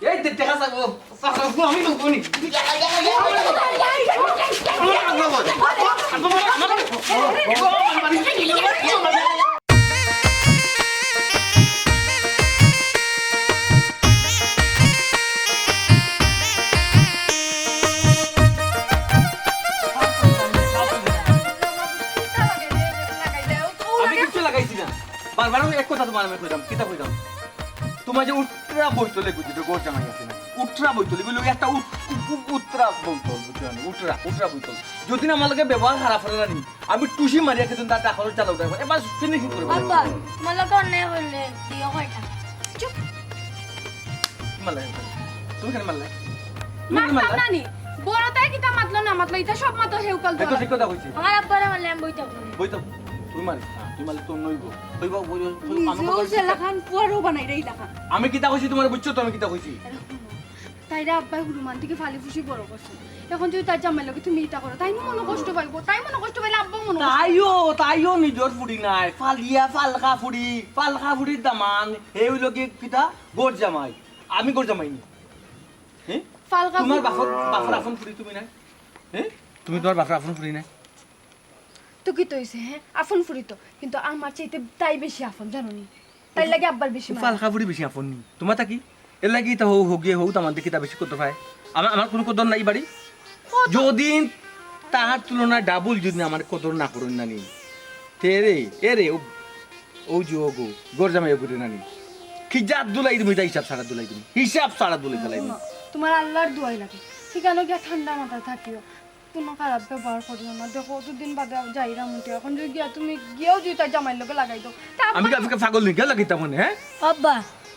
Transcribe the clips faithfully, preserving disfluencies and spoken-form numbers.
এই দে, দেখা যাবো। আমি তো বলি। আমি কিচ্ছু লাগাইছি না। বারবার আমি এক কথা তোমার আমি কইলাম, কিতা কইলাম? তোমার যে উত্তরা বইতলে বুঝি তো গর জামাই আছে না? উত্তরা বইতল, এগুলো একটা উত-, উ-, উ-, উত্তরা বইতল, বুঝছো না? উত্তরা, উত্তরা বইতল। যদি না আমার লগে ব্যবহার খারাপ অয় না নি, আমি টুসি মারিয়া কিন্তু তার দাখলত জ্বালা উঠাই। এবার finishing করে আব্বা, বলবো। তোমার লগে অন্যায় করলে দিও কয়টা? চুপ। মারলাই। তুমি কেনে মারলাই? তুমি কেনে মারলাম মারলাই? না নি। বড় তাই কিতা মাতলো না মাতলো, ইতা সব মাতো হেউকাল এই তো ধরা। ঠিক কথা কইছি। আমার আব্বারে মারলে আমি বইতাম না। বইতাম। তুমি মারিস না, তুমি মারলে তোর নইব। কইবা, ওই, ওই, ওই, আমি নিজেও কথা বলছি। যেলাখান, পুয়ারও বানাইরা ইলাখান। আমি কিতা কইছি তোমার বুঝছো তো আমি কিতা কইছি? তাইরে আব্বায় হুরুমান থেকে ফালি ফুসি বড় করছে। এখন যদি তার জামাইর লগে তুমি ইতা করো, তাই মনো কষ্ট পাইবো, তাই মনো কষ্ট পাইলে আব্বা মনো কষ্ট পাইবো। তাইও, তাইও নিজর ফুড়ি নায়, ফালিয়া, ফালকা ফুড়ি, ফালকা ফুড়ির দামান, হে অইলো গিয়া কিতা? গর জামাই। আমি গর জামাই নি। হ্যাঁ? ফালকা তোমার ফুড়ি। বাপর, বাপর আপন ফুড়ি তুমি নায়? হ্যাঁ? তুমি তোমার বাপর আপন ফুড়ি নায়? তো কিতা অইছে, হ্যাঁ? আপন ফুড়ি তো, কিন্তু আমার চাইতে তাই বেশি আপন, জানো নি? তাইর লাগি আব্বার বেশি মায়া। ফালকা ফুড়ি বেশি আপন নি। তোমার তা কি? এর লাগি তা হউ, হগিয়ে হউ, তার মধ্যে কিতা বেশি কদর পায়? আমার, আমার কুনু কদর নাই বাড়ি। কদর? যদি তার তুলনায় double যদি আমার কদর না করইন না নি, তে রে, এ রে, ও, ও যে ও গো, গর জামাই ও গো রে নানি। কি জাত দুলাই দিমু, ইটা হিসাব ছাড়া দুলাই দিমু। হিসাব ছাড়া দুলাই দিমু। তোমার আল্লাহর দোয়াই লাগে। ঠিকানো গিয়া ঠান্ডা মাথায় থাকিও। কুনু খারাপ ব্যবহার করিও না। দেখো, অতদিন বাদে যাইরাম উঠে। এখন যদি গিয়া তুমি গিয়াও যদি তার জামাইর লগে লাগাই দেও, তা আমি কি আব্বা আজকে পাগল নি? গেল কিতা মনে, হ্যাঁ? আব্বা,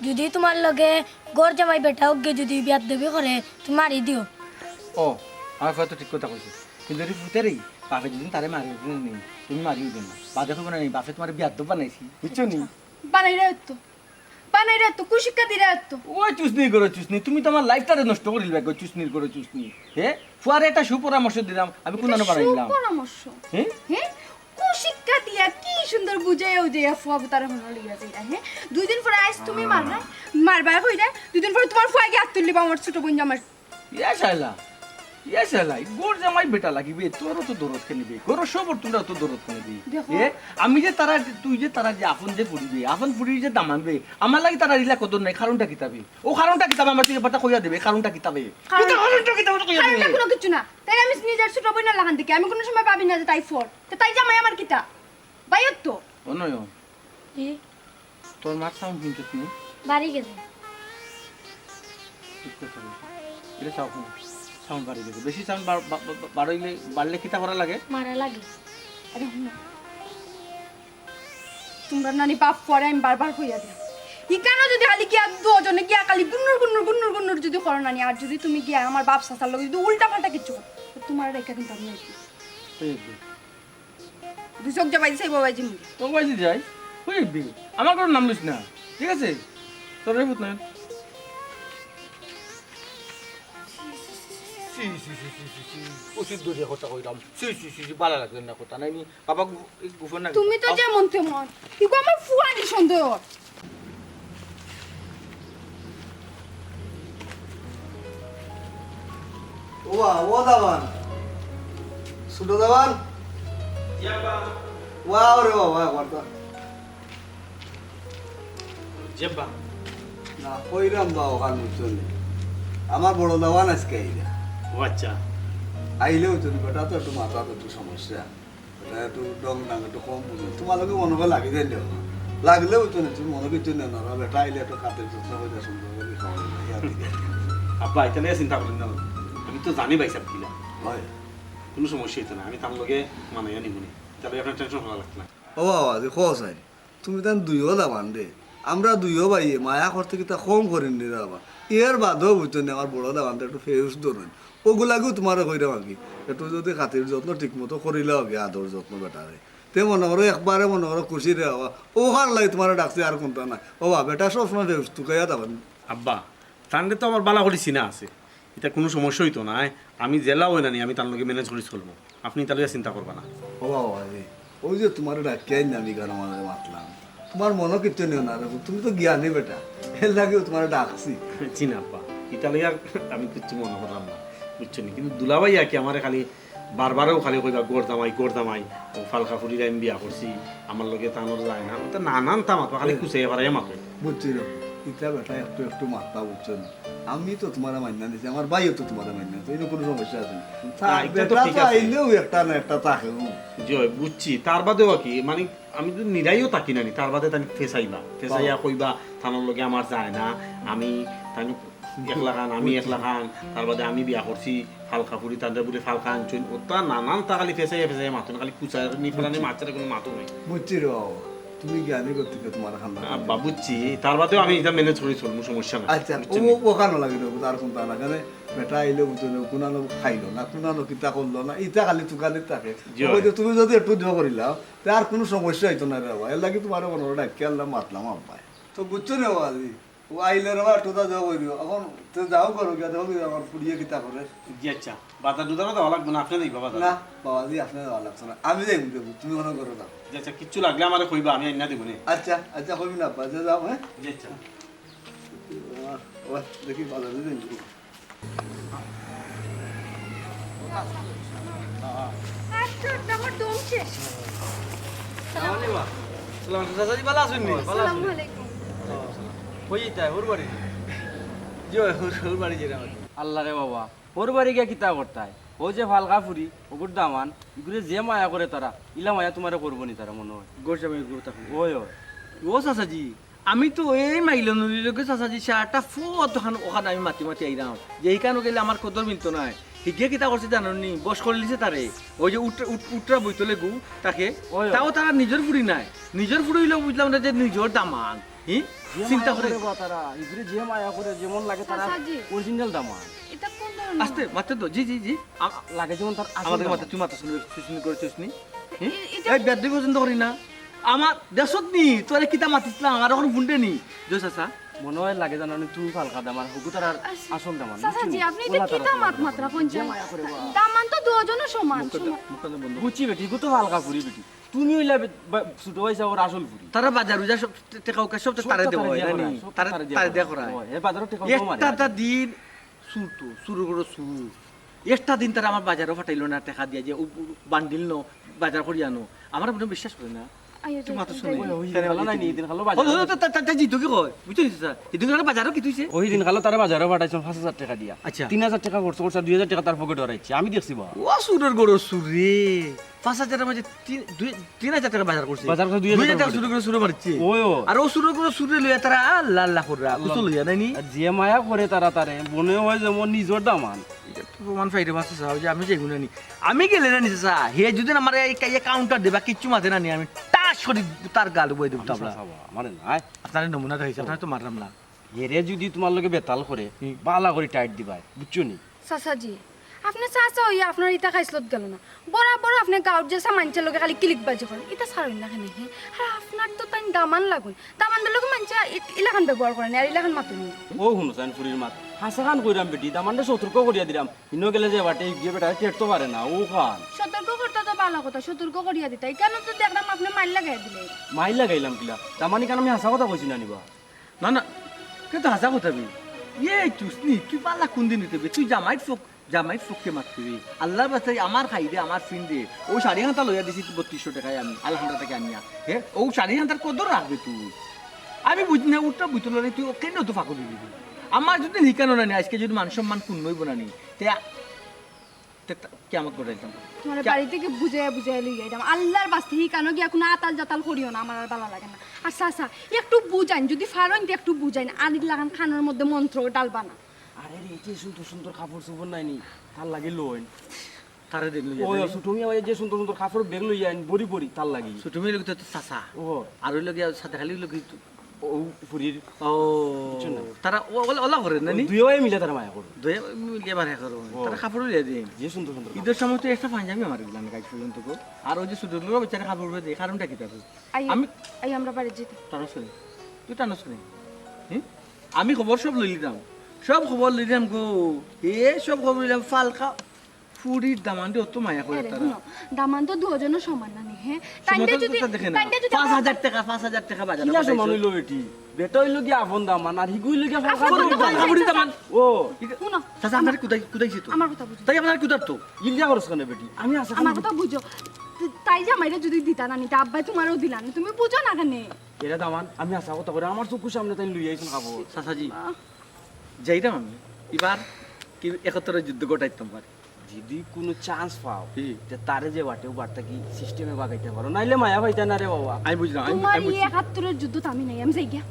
যদি তোমার লগে গর জামাই বেটা অগিয়ে যদি বিয়াদবি করে, তুমি মারি দিও। ও, আমার ফুয়া তো ঠিক কথা কইছে। কিন্তু রে ফুতেরে, বাপে যদি তারে মারি দিন নি, তুমি মারিও দিও না। বাদে কইবো না নি, বাপে তোমারে বিয়াদব বানাইছি, বুঝছো নি? বানাইরা তো। বানাইরা তো, কুশিক্ষা দিরা তো। ওই চুসনি করো চুসনি, তুমি তো আমার life টারে নষ্ট করিল বেগো, চুসনির করো চুসনি। হে, ফুয়ারে একটা সুপরামর্শ দিলাম, আমি কোন এটা আনো বানাইলাম? সুপরামর্শ? হে? হে? কুশিক্ষা দিয়া কি সুন্দর বুঝাইয়া উজাইয়া ফুয়া বুতারে হনো লইয়া যাইরা, হে? দুই দিন পরে আইস তুমি মারবা, মারবা কইরা, দুই দিন পরে তোমার ফুয়া গিয়া আত্তুল লিবা আমার ছোট বোন জামাই। ইয়া শালা, ইয়া শালা, গর জামাই বেটা লাগিবে, তোরও তো দরদ কেনে বে, গর সবর তোমরা তো দরদ কেনে বে। দেখো। এ, আমি যে তারা, তুই যে তারা যে আপন যে ফুড়ি বে, আপন ফুড়ি যে দামান বে, আমার লাগি তারা ইলা কদর নাই, কারণটা কিতা বে? ও কারণটা কিতা বে? আমার তুই ব্যাপারটা কইয়া দিবে, কারণটা কিতা বে? কারণ-, তুই তো কারণটা কিতা বে কইয়া কারণটা দিবে? কোনো কিছু না। তাই আমি নিজের ছোট বোনের লাখান দেখি, আমি কোনো সময় ভাবি না যে তাই ফর। তো তাই জামাই আমার কিতা? বাইর তো। অনয়। কি? তোর মার sound শুনছিস নি? বাড়ি গেছে। ঠিক কথা বলছিস। এটা sound, sound বাড়ি গেছে। বেশি sound বার-, বা-, বা-, বা-, বাড়াইলে, বাড়লে কিতা করা লাগে? মারা লাগে। আরে হুনো। তোমরা নানি বাপ পরে আমি বারবার কইয়া দিই। ইকানো যদি খালি গিয়া দুজনে গিয়া খালি গুন্নুর গুন্নুর গুন্নুর গুন্নুর যদি করো নানি, আর যদি তুমি গিয়া আমার বাপ চাচার লগে যদি উল্টা পাল্টা কিচ্ছু করো, তো তোমার রেখা কিন্তু আমি এই দিই। এই দিই। দুই চোখ জবাই দিছে, এই বাবাই জিমু। তো বাবাই যদি যাই, ওই দিবি। আমার কোনো নাম লিস না, ঠিক আছে? তোর রে পুত না। ছি, ছি, ছি, ছি, ছি, ছি। উচিত দরিয়া কথা কইলাম। ছি, ছি, ছি, ছি, ভালা লাগে না কথা, নাই নি? বাবা গু-, এই গুফন না তুমি তো বাবা যেমন তেমন। ইগু আমার ফুয়ানি সন্দেহ। ও বা, ও দামান। ছোট দামান। জি আব্বা। ওয়া রে বাবা, একবার তো। জি আব্বা। না, কইরাম বা ওখান বুঝছো নি। আমার বড় দামান আজকে আইলা। ও আচ্ছা। আইলেও তো বেটা তো একটু মাথা তো একটু সমস্যা। এটা একটু ঢং ঢাং একটু কম বুঝে। তোমার লগে মনে করে লাগি যাইলে হবে। লাগলেও তো না, তুমি মনে করছো না, না, বেটা আইলে একটু খাতির যত্ন করে সুন্দর করে খাওয়া দাওয়া, ইয়া দিকে। আব্বা, এটা নিয়ে চিন্তা করেন না। আমি তো জানি ভাই সাহেব কিলা। হয়। কোনো সমস্যা হইতো না, আমি তার লগে মানাইয়া নিব নি। তাহলে আপনার টেনশন করা লাগতো না। ও বাবা, যে খোঁজ নাই। তুমি তান দুইও দামান রে। আমরা দুইও ভাইয়ে মায়া করতে কিতা কম করিনি রে বাবা। এর বাদেও বুঝছো নি, আমার বড় দামানটা একটু ফেউস ধরুন। ওগুলাকেও তোমারে কইরাম আর কি। একটু যদি খাতির যত্ন ঠিক মতো করিলে হবে, আদর যত্ন বেটারে। তে মনে করো একবারে মনে করো খুশি রে বাবা। ও কার লাগি তোমারে ডাকছি আর কোনটা না। ও বাবা, বেটা সবসময় ফেউস তুকাইয়া দামান। আব্বা, তানরে তো আমার বালা করি চিনা আছে। এটা কোনো সমস্যা হইতো না, আয়। আমি জেলা হই না নি, আমি তার লগে ম্যানেজ করি চলবো। আপনি তার লগে চিন্তা করবা না। ও বাবা রে, ওই যে তোমার ডাকিয়া আইন আমি গান আমাদের মাতলাম। তোমার মনে কিচ্ছু নিও না রে, তুমি তো জ্ঞানী বেটা, এর লাগেও তোমার ডাকছি। জি না আব্বা, ইটা লইয়া আমি কিচ্ছু মনো করলাম না, বুঝছো নি? কিন্তু দুলাভাই আর কি আমারে খালি বারবারও খালি কইবা, "ঘর জামাই, ঘর জামাই, ও ফালকা ফুরিরে আমি বিয়া করছি, আমার লগে তানর যায় না।" ওটা নানান তা মাতবা, খালি কুচাইয়া ফারাইয়া মাতো। বুঝছি রে, ইটা বেটা একটু একটু মাতবা, বুঝছো নি? আমি তো তুমারে মাইন্না নিছি, আমার ভাইও তো তুমারে মাইন্না নিছে, ইনো কুনু সমস্যা আছে না। তা না, ইটা তো বেটা ঠিক তো আছে। আইলেও একটা না একটা থাকে, হুম। জি অয়, বুঝছি। তার বাদেও আর কি, মানে, আমি তো নিরাইও থাকি না নি, তার বাদে তাইন ফেসাইবা, ফেসাইয়া বাবা। কইবা, "তানর লগে আমার যায় না, আমি তাইন একলা খান, আমি একলা খান, তার বাদে আমি বিয়া করছি, ফালকা ফুরি, তানরে বুলে ফালকা আনছইন।" ওটা নানান তা খালি ফেসাইয়া ফেসাইয়া মাতো না, খালি কুচানি ফালানি মাতরা কুনু মাতো নাই। বুঝছি রে বাবা, তুমি জ্ঞানী করতে তুমার খান্দা আব্বা, বুঝছি, তার বাদেও আমি ইটা manage করি চলমু, সমস্যা নাই। আচ্ছা, বুঝছি ও নি? ওখানো লাগে দেবো, তার কোনটা না, কেন বেটা আইলে বুঝতে দেবো, কুনানো খাইলো না, কুনানো কিতা করলো না, ইটা খালি তুকানিত থাকে। জি ও অয়। কইতে তুমি যদি একটু দোয়া করিলাও, তে আর কুনু সমস্যা অইতো না রে বাবা। এর লাগি তুমারে মনে ডাকিয়া আনলাম, মাতলাম আব্বায়। তো বুঝছো নি বাবাজি? ও আইলে রে বাবা, একটু তা দোয়া করিও। এখন তো যাও করো, গিয়া দেখো কি আমার ফুরিয়ে কিতা করে। জি আচ্ছা, বাজার দুজারও দেওয়া লাগবো না, আপনে যাইবা বাজার? না বাবাজি, আপনে যাওয়া লাগতো না, আমি যাইমু দেবো, তুমি মনে করো না। জি আচ্ছা, কিচ্ছু লাগলে আমারে কইবা, আমি আইনা দিবো নে। আচ্ছা আচ্ছা, কইবি না আব্বা, যে যাও, হ্যাঁ? জি আচ্ছা। ওয়া, ওয়া, দেখি বাজারে যাই। আশ্চর্য, আমার দম শেষ। সালাম আলাইকুম। সালাম, চাচাজি, ভালা আছইন নি? ভালা আছইন? আসসালামু আলাইকুম। কই ইতা, হউর বাড়ি? জি, হউর, হউর বাড়ি যাইরাম। আল্লাহ রে বাবা, হউর বাড়ি গিয়া কিতা করতায়? অউ যে ফালকা ফুরি, অগুর দামান, ইগুরে যে মায়া করে তারা, ইলা মায়া তুমারে করবো নি তারা মনো অয়। ঘর জামাই অগুর কথা কই। অয়, অয়। ও চাচাজি, আমি তো এই মাইলনলির লগে চাচাজি সারাটা ফুয়া তখন ওখানে আমি মাতি মাতি আইরাম, যে হিকানো গেলে আমার কদর মিলতো নায়। হিগে কিতা করছে জানো নি? বশ করিলিছে তারে। অউ যে উট-, উট-, উটরা বইতলে গু তাকে, ওই, ওই। তাও তারা নিজর ফুরি নায়। নিজর ফুরি অইলেও বুঝলাম না যে নিজর দামান। হি? যে চিন্তা মায়া করে। করে বা তারা, ইগুরে যে মায়া করে, যেমন লাগে তারা চাচাজি। Original দামান। ইটা কোন ধরনের? আস্তে, মাতে তো, জি, জি, জি। আ-, লাগে যেমন তার আসল আমাদের দামান। মাতে, তুই মাতে শুনবি, তুই শুনি করে, তুই শুনি। হি? এ-, ইটা এই বেদ্যি পছন্দ করি না। আমার দেশত নি, তোরে কিতা মাতিছলাম, আর এখন ভুন্ডে নি। জয় চাচা। মনো অয় লাগে জানো নি, তুমি ফালকা দামান, হুগু তার আর আস-, আসল দামান, বুঝছো চাচাজি, নি? আপনি ইটা ওলা কিতা তারা মাত ফালকা মাতরা দামান। কইন যে? যে মায়া করে বা। দামান তো দুইজনও সমান, মুখটা, সমান। মুখটা বন্ধ। বুঝছি বেটি, হুগু তো ফালকা ফুরি বেটি। তুমি অইলা বে-, বা-, ছোট ভাই সাবর আসল ফুরি। তারা বাজার উজার সব টেকা উকা সব তো সব তারে তো দেওয়া তারে অয় দিয়া না করা, নি? সব তো তারে, তারে দিয়া তারে করা। দিয়া করা অয়। হে বাজারও টেকা উকা মারে একটা না। তা দিন চুর তো, চুরর ঘরো চুর। একটা দিন তারা আমার বাজারো ফাটাইলো না, টেকা দিয়া যে উ, উ, বান্ডিল ন, বাজার করি আনো। আমার মনে বিশ্বাস করে না। আইয়া তুই মাত্র যাইতাম শুনে। যাই। ওই, ওই দিন খালো নাই নি, দিন খালো বাজারো। ও, ও, তা, তা, তা, তা জিতু কি কয়? বুঝছো নি চাচা? হিদিন খালো বাজারো কি তুইছে? ওই দিন খালো তারে বাজারো ফাটাইছলাম পাঁচ হাজার টেকা দিয়া। আচ্ছা। তিন হাজার টেকা খরচ করছে, দুই হাজার টেকা তার পকেটো হারাইছে। আমি দেখছি বা। ও চুরর ঘরো চুর রে। পাঁচ হাজারর মাঝে তিন, দুই, তিন হাজার টেকা বাজার করছে। বাজার করছে দুই হাজার দুই হাজার টেকা টেকা চুরি করে চুরে মারছে। ওই, ওই। আর ও চুরর ঘরো চুরে লইয়া তারা আল্লাহ আল্লাহ কররা। আল্লাহ। কুশল লইয়া, নাই নি? আর যে মায়া করে তারা তারে, মনে অয় যেমন নিজর দামান। ইটা তো প্রমাণ পাইরে মারছে চাচা, অউ যে আমি যাইমু না নি। আমি গেলে না নি চাচা, হে যদি আমারে এই কাইয়া counter দেবা, কিচ্ছু মাতে না নি, আমি টাস করি তার গাল বই দেবো আমি তাবলা। চাচা বা, আমারে না। আপনারে নমুনা দেখাইছি, আপনারে তো মারলাম না। হেরে যদি তুমার লগে বেতাল করে, হুম। বালা করি tight দিবায়, বুঝছো নি? চাচাজি, আপনে চাচা অইয়া আপনার ইতা খাইছলত গেল না। বরাবর আপনে গাউর যেসা মানষর লগে খালি কিলিকবাজি করইন। ইতা ছাড়ইন না কেনে, হে? আর আপনার তো তাইন দামান লাগুইন। দামানর লগে মানষে ই-, ইলাখান ব্যবহার করে নি, আর ইলাখান মাতইন নি। ও হুনো চাইন ফুরির মাত। হাছাখান কইরাম বেটি, দামানরে সতর্ক করিয়া দিরাম। হিনো গেলে যে বাটে গিয়া বেটারে টেরতো পারে না, অউ খান। সতর্ক করতা তো বালা কথা, সতর্ক করিয়া দিতা। ইখানো তো দেখরাম আপনে মাইর লাগাইয়া দিলে। মাইর লাগাইলাম কিলা? দামান ইখান আমি হাছা কথা কইছি না নি বা। না, না, কে তো হাছা কথা বে। ইয়ে, তুই নি, তুই বালা কুন দিন অইতে বে? তুই জামাইর ফক-, জামাইর ফককে মাততে বে। আল্লার বাস্তে আমার খাইরে, আমার ফিনরে। অউ শাড়ি খান্তা লইয়া দিছি বত্রিশশো টেকায় আমি, আলহামদুলিল্লাহ থাকি আনিয়া। হে, অউ শাড়ি খান্তার কদর রাখবে তুই। আমি বুঝি না, উল্টা বুঝতে লাগে, তুই কেনে অত ফাকল দিবি? আমার যদি হিকানো না নি, আইজকে যদি মান সম্মান কুন অইবো না নি, তে তে তা-, কিয়ামত ঘটাইতাম। তুমারে কিয়া- বাড়ি থাকি বুঝাইয়া বুঝাইয়া লইয়া আইতাম। আল্লার বাস্তে হিকানো গিয়া কুনু আতাল জাতাল করিও না, আমার আর বালা লাগে না। আর চাচা, একটু বুঝাইন, যদি পারইন তে একটু বুঝাইন, আর ইলাখান কানর মধ্যে মন্ত্র ডালবা না। আরে রে, যে সুন্দর সুন্দর কাপড় চোপড় নাই নি, তার লাগি লইন। তারে দেন লইয়া ওই যাইন। ছোট মিয়া ভাই যে সুন্দর সুন্দর কাপড় ব্যাগ লইয়া আইন, বড়ি বড়ি, তার লাগি। ছোট মিয়া অইলো তো চাচা। ও। আর অইলো গিয়া সাদে খালি অইলো কি ও ফুরির। ও, বুঝছো না? তারা ও-, ওলা, ওলা করে না নি? দুইও ভাই মিলে তারা মায়া করো। দুইও মিলে মায়া করো। ও। তারা কাপড় লইয়া দিন। যে সুন্দর সুন্দর কাপড়। ইদর সময় তো একটা পাঞ্জাবি আমার এগুলা আমি গাইছ পর্যন্ত গো। আর অউ যে ছোট লোক বেচারা কাপড় পরে দেয়, কারণটা কিতা? আই, আম- আই আমরা বাড়ি যেতে। টানস কেনে? তুই টানস কেনে? হুম? আমি খবর সব লইলিতাম। সব খবর লইলিতাম গো। এ সব খবর লইলাম ফালকা। ফুরির দামানরে অত মায়া করে এরে, তারা। হুনো, দামান তো দুইজনও সমান না নি, হে? সমান তাইনরে তো যদি, তারা দেখে না। তাইনরে যদি পাঁচ হাজার টেকা, পাঁচ হাজার টেকা বাজারো কিলা সমান পাঠাইছো। অইলো বেটি? বেটা অইলো গিয়া আপন দামান, আর হিগু অইলো গিয়া ফাঁকা ফাঁকা দামান। দামান। ও, হুনো, চাচা, আমার কুদাই, কুদাই তো। আমার কথা বুঝো। তাই আমার কুদার তো। ইলজা করছ কেনে বেটি? আমি আশা আমার কথা বুঝো। তে-, তাই জামাইরে যদি দিতা না নিতা, আব্বায় তুমারেও দিলা না। তুমি বুঝো না কেনে? এরা দামান, আমি আশা কথা করি, আমার চকুর সামনে তাই লইয়া আইছইন খাবো। চাচাজি, আহ। যাইতাম আমি। এবার কি একত্তরের যুদ্ধ ঘটাইতাম পারি। যদি কুনু chance পাও, জি। তে তারে যে বাটে ও বাটটা কি system-এ বাগাইতে পারো, নাইলে মায়া পাইতা না রে বাবা। আমি বুঝলাম, আমি, তুমার আমি এই বুঝছি। একাত্তরের যুদ্ধত আমি নাই, আমি যাই গিয়া।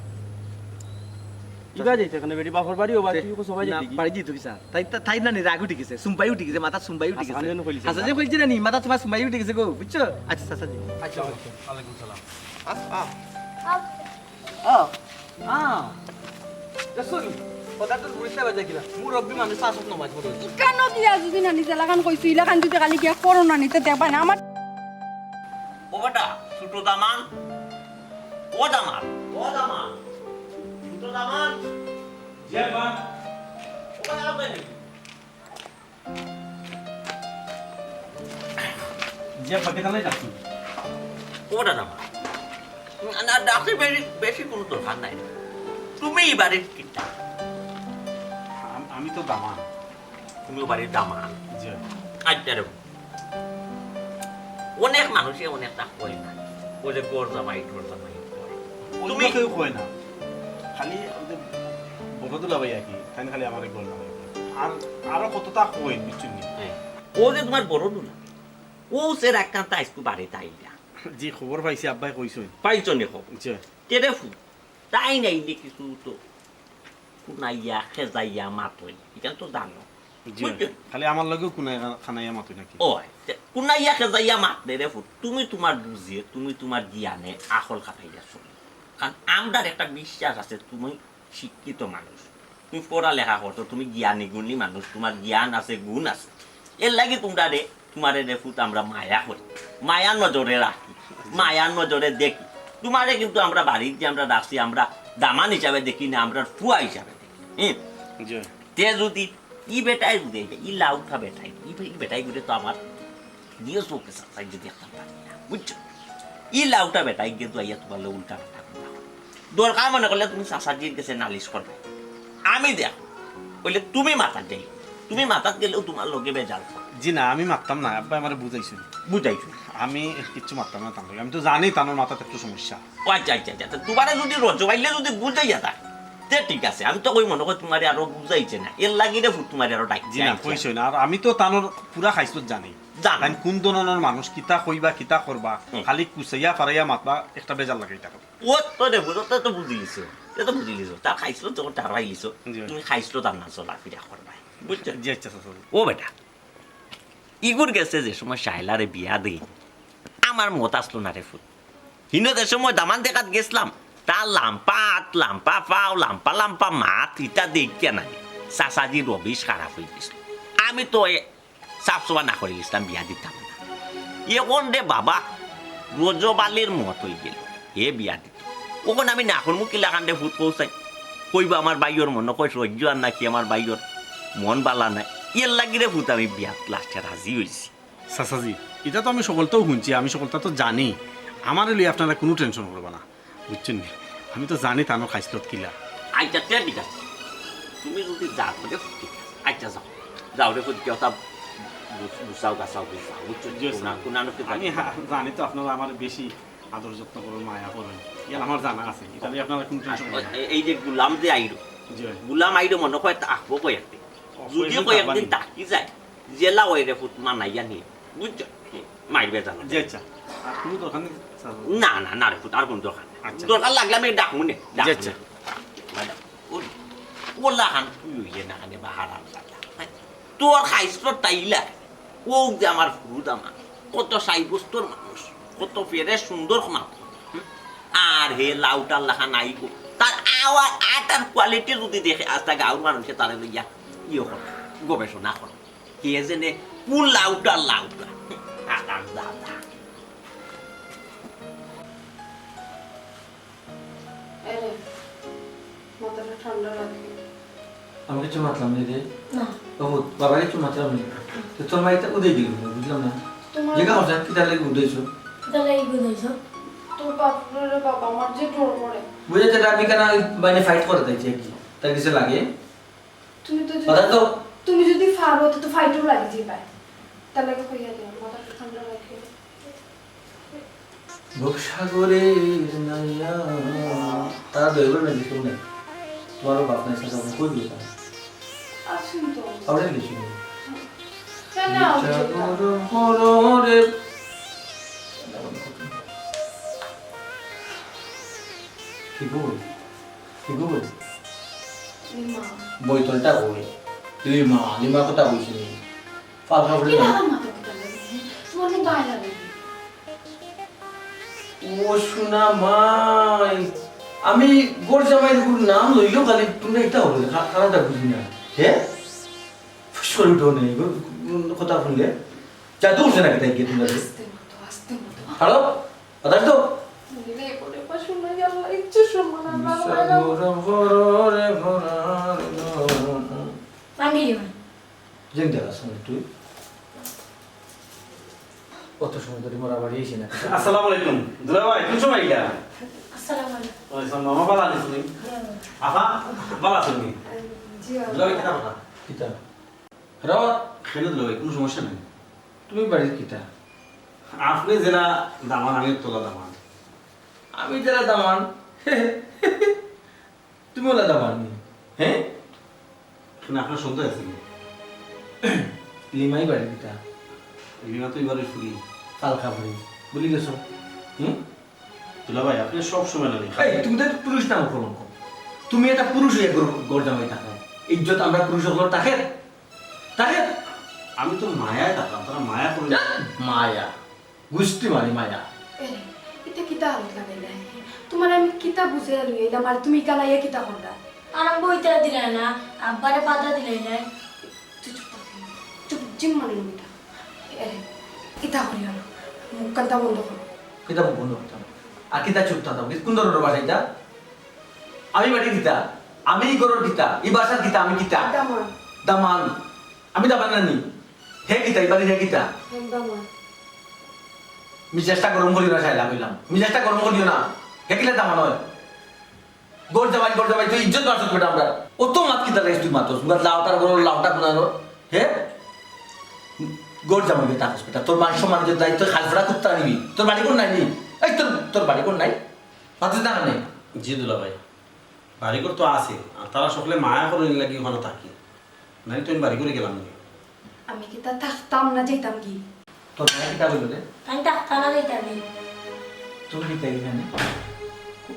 ইবা যাইতে কেনে বেটি, বাপর বাড়ি ও বা তে, তুই কো সবাই না, যাইতে কি? বাড়ি যাইতো কি স্যার? তাই, তা-, তাই না নি, রাগ উঠি গেছে, সুম্বাই উঠি গেছে, মাথাত সুম্বাই উঠি আচ্ছা, গেছে। আমি অন্য কইলি আচ্ছা, স্যার। যে কইছি না নি, মাথাত তুমার সুম্বাই উঠি গেছে গো, বুঝছো? আচ্ছা, চাচাজি। আচ্ছা, ওয়ালাইকুম সালাম। আ, আ। আ, আ। দেখছো নি? কথা তো বুঝতে পারছে কিনা? মুরব্বি মানুষ শাসক নমাজ পড়ে। কেনে দিয়া যদি নানি যেলাখান কইছো, ইলাখান যদি খালি গিয়া করো নানি, তে দেখবা না আমার। ও বেটা, ছোট দামান। ও দামান, ও দামান। ছোট দামান। জি আব্বা। ও বেটা, আব্বা নি। জি আব্বা, কিতা লাগি ডাকছইন? ও দাদা, না, না, ডাকতে বেশি, বেশি কুনু দরকার নাই। তুমি ই বাড়ির কিতা? আম-, আমি তো দামান। তুমি ও বাড়ির দামান? জি। আচ্ছা রে। অনেক মানুষে অনেকটা কয় না, বলে ঘর জামাই, ঘর জামাই কয়। অন্য তুমি কেউ কয় না, খালি আমাদের বড় দুলাভাই আর কি, তাই খালি আমারে ঘর জামাই কয়। আর আরো কততা কয়, বুঝছইন নি? হ্যাঁ। ও যে তুমার বড় দুলা, ও সে রাখতাম তা আইজকু বাড়িত আইলা। জি, খবর পাইছি, আব্বায় কইছইন। পাইছো নি খবর? জি। কে রে ফু? তাইন আইলে কিছু তো কুনাইয়া, খেজাইয়া মাতইন। ইখান তো জানো। জি। বুঝছো? খালি আমার লগেও কুনাইয়া, খানাইয়া মাতইন নাকি? ও, তে কুনাইয়া, খেজাইয়া মাত নে রে ফু। তুমি তুমার বুঝে, তুমি তুমার জ্ঞানে আখল খাটাইয়া চলো। কারণ আমরার একটা বিশ্বাস আছে, তুমি শিক্ষিত মানুষ, তুমি পড়ালেখা করছো, তুমি জ্ঞানী গুণী মানুষ, তুমার জ্ঞান আছে, গুণ আছে। এরলাগি তুমরারে, তুমারে রে ফুত আমরা মায়া করি, মায়ার নজরে রাখি, মায়ার নজরে দেখি। তুমারে কিন্তু আমরা বাড়িত যে আমরা রাখছি, আমরা দামান হিসাবে দেখি না, আমরা ফুয়া হিসাবে দেখি। হুম? জি। তে যদি ই বেটায় যদি, ই লাউটা বেটায়, ই বে-, ই বেটায় করে তো আমার দিও চোখে চাচাই যদি একটা পারি না, বুঝছো? ই লাউটা বেটায় গিয়া তো আইয়া তুমার লগে উল্টা পাল্টা কথা কয়। দরকার মনে করলে তুমি চাচাজির গেছে নালিশ করবায়। আমি দেখ, অইলে তুমি মাতাত যাইও। তুমি মাতাত গেলেও তুমার লগে বেজাল করবো। জি না, আমি মাততাম না, আব্বায় আমারে বুঝাইছইন। বুঝাইছইন। আমি কিচ্ছু মাততাম না তান লগে। আমি তো জানি তানর মাথাত একটু সমস্যা। ও আচ্ছা, আচ্ছা, আচ্ছা। তে তুমারে যদি রজব আইলে যদি বুঝাইয়া দেয়, তে ঠিক আছে। আমি তো কই মনে করি তুমারে আরো বুঝাইছে না। এরলাগি রে ফুত তুমারে আরো ডাকছে। জি না, আচ্ছা। কইছইন। আর আমি তো তানর পুরা খাইছলত জানি। জানো। তাইন কুন ধরনর মানুষ, কিতা কইবা, কিতা করবা, হুম। খালি কুচাইয়া ফারাইয়া মাতবা, একটা বেজাল লাগাই থাকো। ও তো রে, বুঝতে তো বুঝিলিছো, তে তো বুঝিলিছো। তার খাইছলত যখন টের পাইলিছো, জি। তুমি খাইছলত তার না চলাফিরা করবায়, বুঝছো? জি, আচ্ছা, আচ্ছা, আচ্ছা। ও বেটা, ইগুর গেছে যে সময় শায়লারে বিয়া দেই, আমার মত আছলো না রে ফুত। হিনো যে সময় দামান দেখাত গেছলাম, তার লাম্বা আত, লাম্বা পাও, লাম্বা লাম্বা মাত, ইতা দেখিয়া নায়, চাচাজির রবিশ খারাপ অইগেছিল। আমি তো এ সাফ সফা না করিলিছলাম, বিয়া দিতাম না। অখন রে বাবা, রজব আলীর মত অইগেল, হে বিয়া দিত। অখন আমি না করমু কিলাখান রে ফুত কও চাই? কইবা আমার ভাইর মনো কয় সইজ্য আর নাকি আমার ভাইর মন বালা নায়। এরলাগি রে ফুত আমি বিয়াত লাস্টে রাজি অইছি। চাচাজি, ইতা তো আমি হকলতাউ হুনছি, আমি হকলতা তো জানি। আমারে লইয়া আপনারা কুনু tension করবা না। বুঝছইন নি? আমি তো জানি তানর খাইছলত কিলা। আচ্ছা, তে ঠিক আছে। তুমি যদি যাও, তে ঠিক আছে। আচ্ছা, যাও। যাও রে, কই কথা গুছ-, গুছাও, গাছাও, গুছাও। বুঝছো? জি, স্যার। কুনা-, কুনানো কি আমি জানি? হা-, জানি তো আপনারা আমারে বেশি আদর যত্ন করইন, মায়া করইন। ইয়া আমার জানা আছে। ইতা লইয়া আপনারা কুনু tension করইন না। এ-, এই যে গুলাম যে আইলো, জি। গুলাম আইলো মনো কয় তা আহবো কয়েকদিন। ও, যদি কয়েকদিন কয়েকদিন থাকবা নি? থাকি যায়, জেলা ওই রে ফুত মানাইয়া নিয়ে। বুঝছো? মাইর বেজাল। জি, আচ্ছা। আর কুনু দরকার নাই, স্যার? না, না, না রে ফুত, আর কুনু দরকার নাই। আচ্ছা। দরকার লাগলে আমি ডাকমু নে, জি, ডাকমু আচ্ছা। নে। ম্যাডাম, ওই, ওলা খান তুই অইলে না খানে বাহার আর লাগলা। তোর খাইছলত তাইলা, ও যে আমার ফুরুদা মানুষ, কত সাইবস্তর মানুষ, কত ফেরে সুন্দর মানুষ। আর হে লাউটার লাখান আইবো, তার আওয়ার আটার quality যদি দেখে, আস্তা গাঁওর মানুষে তারে লইয়া ইয়ে করে, গবেষণা করে। কে জানে কোন লাউটা লাউটা। আরাম দাদা। এরে, মাথাটা ঠান্ডা রাখে। আমি কিচ্ছু মাতলাম না রে। না। ও, বাবা কিচ্ছু মাতলাম না। তো তোর মাইটা উদয় দিল, বুঝলাম না। তোমার যেটা হচ্ছে, কিতা লাগি উদয়ছো? কিতা লাগি উদয়ছো? তোমার বাপরে বাবা, আমার যে ডর করে। বুঝেছো, এটা আমি কেন বাইরে ফাইট করে দিয়েছি আর কি? তার কিছু লাগে? তুমি তো যদি, কথা তো তুমি যদি পারো, তো, তো ফাইটও লাগি যাইবায়। তার লাগি কইয়া দিও, মাথাটা ঠান্ডা রাখিও। ভবসাগরের নাইয়া। তারা দইবার না কিছু নাই। তোমারও বাপ নাই, সেটা আমি কই দিতাম? আছেন তো। আমরা কিছু নেই। কেন? ভবসাগর হররে। কি বল? কি বল? লিমা। বইতলটা কই? লিমা, লিমার কথা কইছি নি। ফালকা বলে কি না। লাগার মাথা কথা লাগে? তোমার না গায়ে লাগে? ও সোনা মাই, আমি ঘর জামাইর উপর নাম লইলেও খালি তোমরা এটা হবে না, কা-, কারণটা বুঝি না। হে? ফুস করে উঠো নেই, গো, কথা শুনলে। জাদু উঠছে নাকি তাই গিয়ে তোমরা? আস্তে মতো, আস্তে মতো। হ্যালো? বাতাস তো? রে করে পা শোনা গেল, ইচ্ছে সম্মান আর ভালো লাগে না। গরম করো রে, ঘোড়ার গরম। পানি দিও না। যেন দেখা শুনে তুই। অত সময় ধরে মরা বাড়ি এসে না। আসসালামু আলাইকুম। দুলা ভাই, কোন সময় এটা? আসসালামু আলাইকুম। ওয়ালাইকুম আসসালাম। মামা, ভালো আছেন নি? হুম। আপা, ভালো আছেন নি? জি, দুলা ভাই, কিতা কথা? কিতা? রাওয়াত। খেলে দুলা ভাই, কোনো সমস্যা নেই। তুমি বাড়ির কিতা? আপনি যেলা দামান, আমি তোলা দামান। আমি যেলা দামান? তুমি ওলা দামান নি? হ্যাঁ? না, আপনার সন্দেহ আছে নি? লিমাই বাড়ি কিতা? লিমা তো এবারে ফুরি। ফালকা ফুরি। ভুলি গেছো? হুম? দুলা ভাই, আপনি সব সময় না নি। এই, তুমি তো একটা পুরুষ নাম কলঙ্ক। তুমি একটা পুরুষ হইয়া ঘর, ঘর জামাই থাকো। ইজ্জত আমরা পুরুষ হকলর থাকে? থাকে? আমি তো মায়ায় থাকলাম, তারা মায়া করে না। মায়া। গুষ্টি মারি মায়া। এরে, ইতা কিতা হালত লাগাইলা? তোমার আমি কিতা বুঝে লইলাম, আর তুমি কানাইয়া কিতা করলা? আরম্ভ হইতে দিলে না, আব্বারে বাধা দিলে না। তুই চুপ থাক। চুপ, জিম মানে নমিতা। এরে, কিতা করি আর? মুখ কান্তা বন্ধ করো। কিতা মুখ বন্ধ করতাম? আর কিতা চুপ থাকতাম? কোন ধরনের ভাষা এটা? আমি বাড়ি কিতা? আমি এই ঘরর কিতা? এই বাসার কিতা? আমি কিতা? দামান। দামান। আমি দামান নানি? হে কিতা? এই বাড়ির হে কিতা? হে দামান। মিজাজটা গরম করিও না, সাইলা কইলাম। মিজাজটা গরম করিও না। হে কিলা দামান হয়? ঘর জামাই, ঘর জামাই, তুই ইজ্জত বাঁচত বেটা আমরা। অত মাত কিতা লাগাইছ তুই মাতস? তোমরা লাউটার ঘরর লাউটা কোনানো? হে? ঘর জামাই বেটা থাকস বেটা। তোর মান সম্মানের দায়িত্ব খালফড়া করতে আনিবি। তোর বাড়ি কোন নাই নি? এই তোর, তোর বাড়ি কোন নাই? মাতস না কেনে? জি দুলা ভাই, বাড়ি ঘর তো আছে। আর তারা সকলে মায়া করে লাগি ওখানে থাকি। নাই তো আমি বাড়ি করে গেলাম না। আমি কিতা থাকতাম না যাইতাম কি? তোর ভাই কিতা বললো রে? আমি থাকতাম না যাইতাম কি? তুমি কিতা এখানে?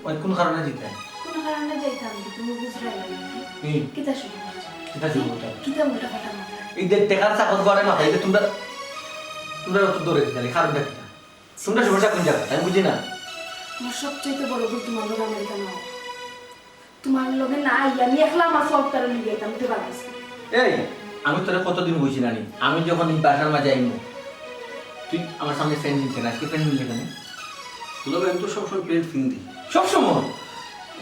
ওই কোন কারণে দিতে? কোন কারণে যাইতাম কি? তুমি বুঝরায় না নাকি? হুম। কিতা শুরু করছো? কিতা শুরু করছো? কিতা উল্টা পাল্টা মাথা? এই যে টেকার চাকর করে মাথা, এই যে তোমরা, তোমরা অত দৌড়ে দিতে, কারণটা কিতা? তোমরা সমস্যা কোন জায়গায়? আমি বুঝি না। আমার সবচাইতে বড় ভুল তোমার লগে আমার এখানে আওয়া। তোমার লগে না আইয়া আমি একলা আমার সব কারণে গেতাম, তুই বাগাইছি। এই, আমি তোরে কতদিন কইছি নানি, আমি যখন এই বাসার মাঝে আইমু, তুই আমার সামনে ফ্যান দিতে না, আজকে ফ্যান দিলে কেন? দুলা ভাই, আমি তো সবসময় প্যান্ট পিন্দি। সবসময়?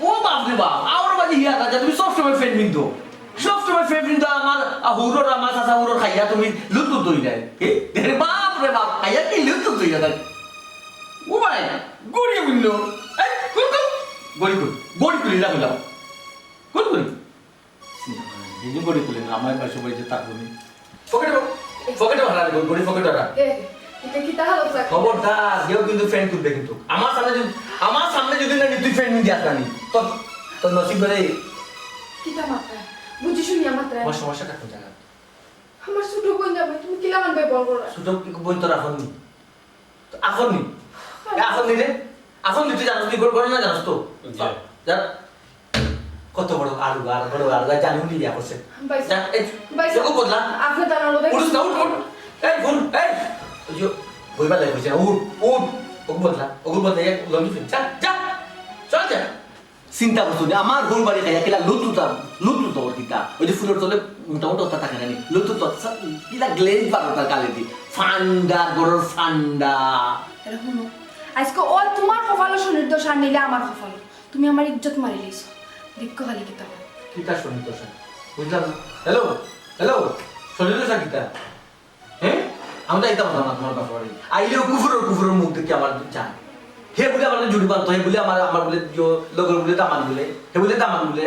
ও বাপ রে বাপ, আমার বাড়ি হিয়া কাজা, তুমি সবসময় ফ্যান পিন্দো। সবসময় ফ্যান পিন্দো, আমার, আ, হুরোর, আমার চাচা হুরোর খাইয়া তুমি লুতুত হই যায়। এ, রে বাপ রে বাপ, খাইয়া কি লুতুত হই যায়? ও ভাই, গড়ি উঠলো। এই, খুল, খুল। গড়ি খুল, গড়ি খুলি না, খুলাও। খুল, খুল। এই যে গড়ি খুলে না, আমার পাশে বইতে থাকবো নি। পকেটে, পকেটে হারা দেবো, গড়ি পকেটে হারা। এ, এটা কি তাহলে অবস্থা? খবরদার, কেউ কিন্তু ফ্যান তুলবে কিন্তু। আমার সামনে যদি, আমার সামনে যদি না তুই ফ্যান নিয়ে আসবি নি, তোর, তোর নসিব বেড়ে। কিতা মাত্রা? বুঝি শুনিয়া মাত্রা? আমার সমস্যাটা কোন জায়গা? আমার ছোট বোন যাবে, তুমি কিলা মানবে বল করো? ছোট বোন তোর এখন নি। তো আফন নি? এ আফন নি রে? আফন নি তুই জানোস, তুই ঘটনা জানোস তো? জি। যা। কত বড় আলু আর বড় আলু আর জানি উনি বিয়া করছে। ভাই যা, এই, ভাই ওকে বদলা। আপনি তার আলু দেখুন। উঠুস না, উঠ, উঠ। এই, বোন, এই। ওই যে, বইবা লাগে, বইছে না, উঠ, উঠ। ওকে বদলা, ওকে বদলা, এই লঙ্গি ফিন। যা, যা। চল, যা। চিন্তা করছো নি? আমার বউর বাড়ি খাইয়া কিলা লুতুতা, লুতুতা ওর কিতা? ওই যে ফুলর তলে মোটা মোটা ওটা থাকে না নি? লুতুতা, সা-, কিলা গ্লেজ বার ওটার গালে দি। ফান্ডা, গরুর ফান্ডা। এরে হুনো, আজকে ও তোমার কপালো শনির দশা আর নিলে আমার কপালো। তুমি আমার ইজ্জত মারি লইছো। দেখো খালি কিতা হয়। কিতা শনির দশা? বুঝলাম না। হ্যালো, হ্যালো, শনির দশা কিতা? হ্যাঁ? আমি তো আইতাম না তোমার বাপের বাড়ি। আইলেও কুফুরর, কুফুরর মুখ দেখি আমার জান। হে বুলে আমার জুড়ি বানতো, হে বুলে আমার, আমার বুলে ইয়ো, লগর বুলে দামান বুলে, হে বুলে দামান বুলে।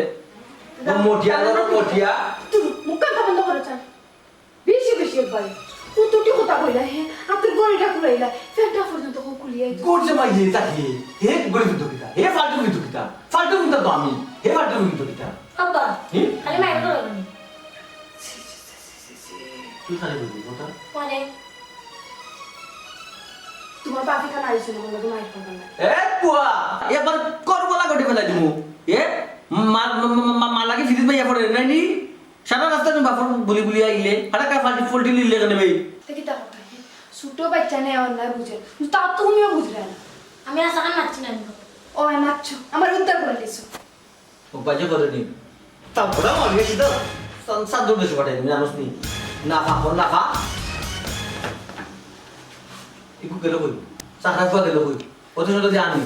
ও মটিয়া, ও মটিয়া। তুই মুখ কান বন্ধ করে চাই। বেশি বেশি একবারে। ও তো কি কথা কইলা, হে? আর তোর গড়িটা খুলাইলা, ফ্যানটা পর্যন্ত খুলিয়া দিল। গড় যে মাইয়ে তাকে, হে গড়ি কিন্তু কিতা? হে ফালতু কিন্তু কিতা? ফালতু কিন্তু তো আমি, হে ফালতু কিন্তু কিতা? আব্বা, হে? খালি মাইর করো না। ছি, ছি, ছি, ছি, ছি, ছি। তুই খালি বলবি কথা? মানে? তোমার বাপে কেন আইসো না, বললো, মাইর করবে না। এ পুয়া, একবার করবলা গটি ফেলাই দিমু। এ, মা, মা, মা, মা, মা লাগি ফিরিত বাইয়া পড়ে, নাই নি? সারা রাস্তা তুমি বাপর বুলি বুলি আইলে, হারা কা ফাল্টি ফল্টি লিলে কেন বে? তে কিতা কথা? ছোট বাচ্চা নেই, অন্যায় বুঝে। তার তো তুমিও বুঝলে না। আমি আশা কান নাচছি না, আমি। ও, নাচছো। আমার উদ্ধার করে দিছো। ও বাজে করে নি। তা বড় আমি এসে তো সন-, সাত দূর দেশে পাঠাই দিবি, জানোস নি? না খা, না খা। ইকু গেল কই? চাকরা ফুয়া গেল কই? অথচ যদি আমি।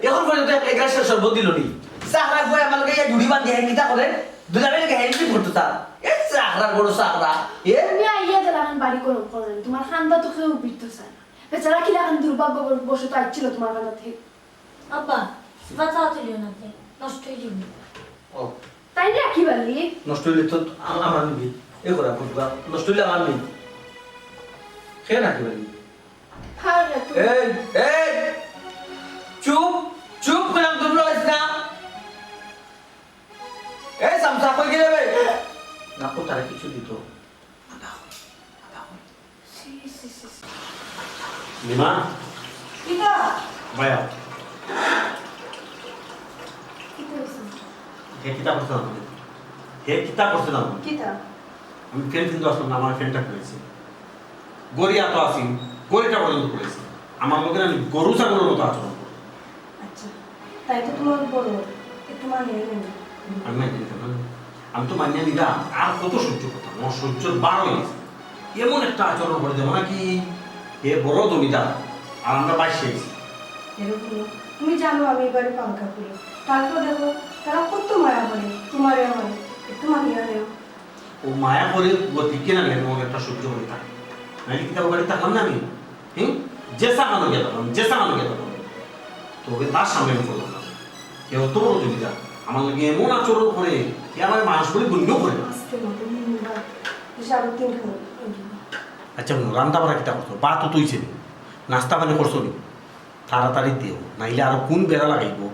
এখন পর্যন্ত এক, এক গ্লাস শরবত দিল নি। চাকরা ফুয়া আমার লগে এই ঝুড়ি বান্ধি হ্যাঁ কিতা করে? দুলাভাই লগে হ্যাঁ কি করতো তার? এ চাকরা বড় চাকরা। এ? তুমি আইয়া দিলা আমার বাড়ি গরম করো না। তোমার খান্দা তো কেউ বিটতো চায় না। বেচারা কিলা এখন দুর্ভাগ্য বশত আইছিল তোমার খান্দা থেকে। আব্বা, সিফাত চা তুলিও না তে, নষ্ট হয়ে যাবে। ও। তাই না কি বলি? নষ্ট হইলে তো আম-, আমার নিবি। এ করা বুঝবা, নষ্ট হইলে আমার নিবি। খেয়ে না কি বলি? হ্যাঁ রে, তুই এই, এই, চুপ, চুপ করে দূর রইস না। এই সামসা কই গেলে বে? না, কোথায় কিছু দিত? ছি, ছি, ছি, ছি। নিমা? কিতা? ভাইয়া। কিতা হইছে? হে কিতা করছে না? হে কিতা করছে না? কিতা? আমি ফ্যান কিনতে আসলাম না, আমার ফ্যানটা খুলেছে। গড়ি এত আসি, গড়িটা পর্যন্ত খুলেছে। আমার লোকের আমি গরু ছাগলের মতো আচরণ করে। আচ্ছা, তাই তো তোমার বড়, একটু মানিয়ে নেবে। আমি মানিয়ে নিতাম না। আমি তো মানিয়ে নিতাম, আর কত সহ্য করতাম? আমার সহ্যর বার হয়ে গেছে। এমন একটা আচরণ করে দেবো নাকি, এ বড় জমিদার, আর আমরা বাইশ আছি। এরকম না। তুমি জানো আমি এবারে পালকা করি। তারপর দেখো, তারা কত মায়া করে, তোমারে আমারে। একটু মানিয়ে নেও। ও মায়া করে ও দিকে না গেলে তোমাকে একটা সহ্য করে থাকে। নাইলে কিতা ও বাড়ি থাকলাম না আমি? হুম? যে সামানো গেল, যে সামানো গেল। তোকে তার সামনে আমি বললাম না। এ অত বড় জমিদার, আমার লগে এমন আচরণ করে, এ আমার মানুষ বলে গণ্য করে না। আস্তে মতো নিন বা, বেশি আরো তিন খান। আচ্ছা, হুনো, রান্না বাড়া কিতা করছো? ভাত তো তুইছে নি, নাস্তা পানি করছো নি? তাড়াতাড়ি দেও, নাইলে আরো কোন বেড়া লাগাইবো?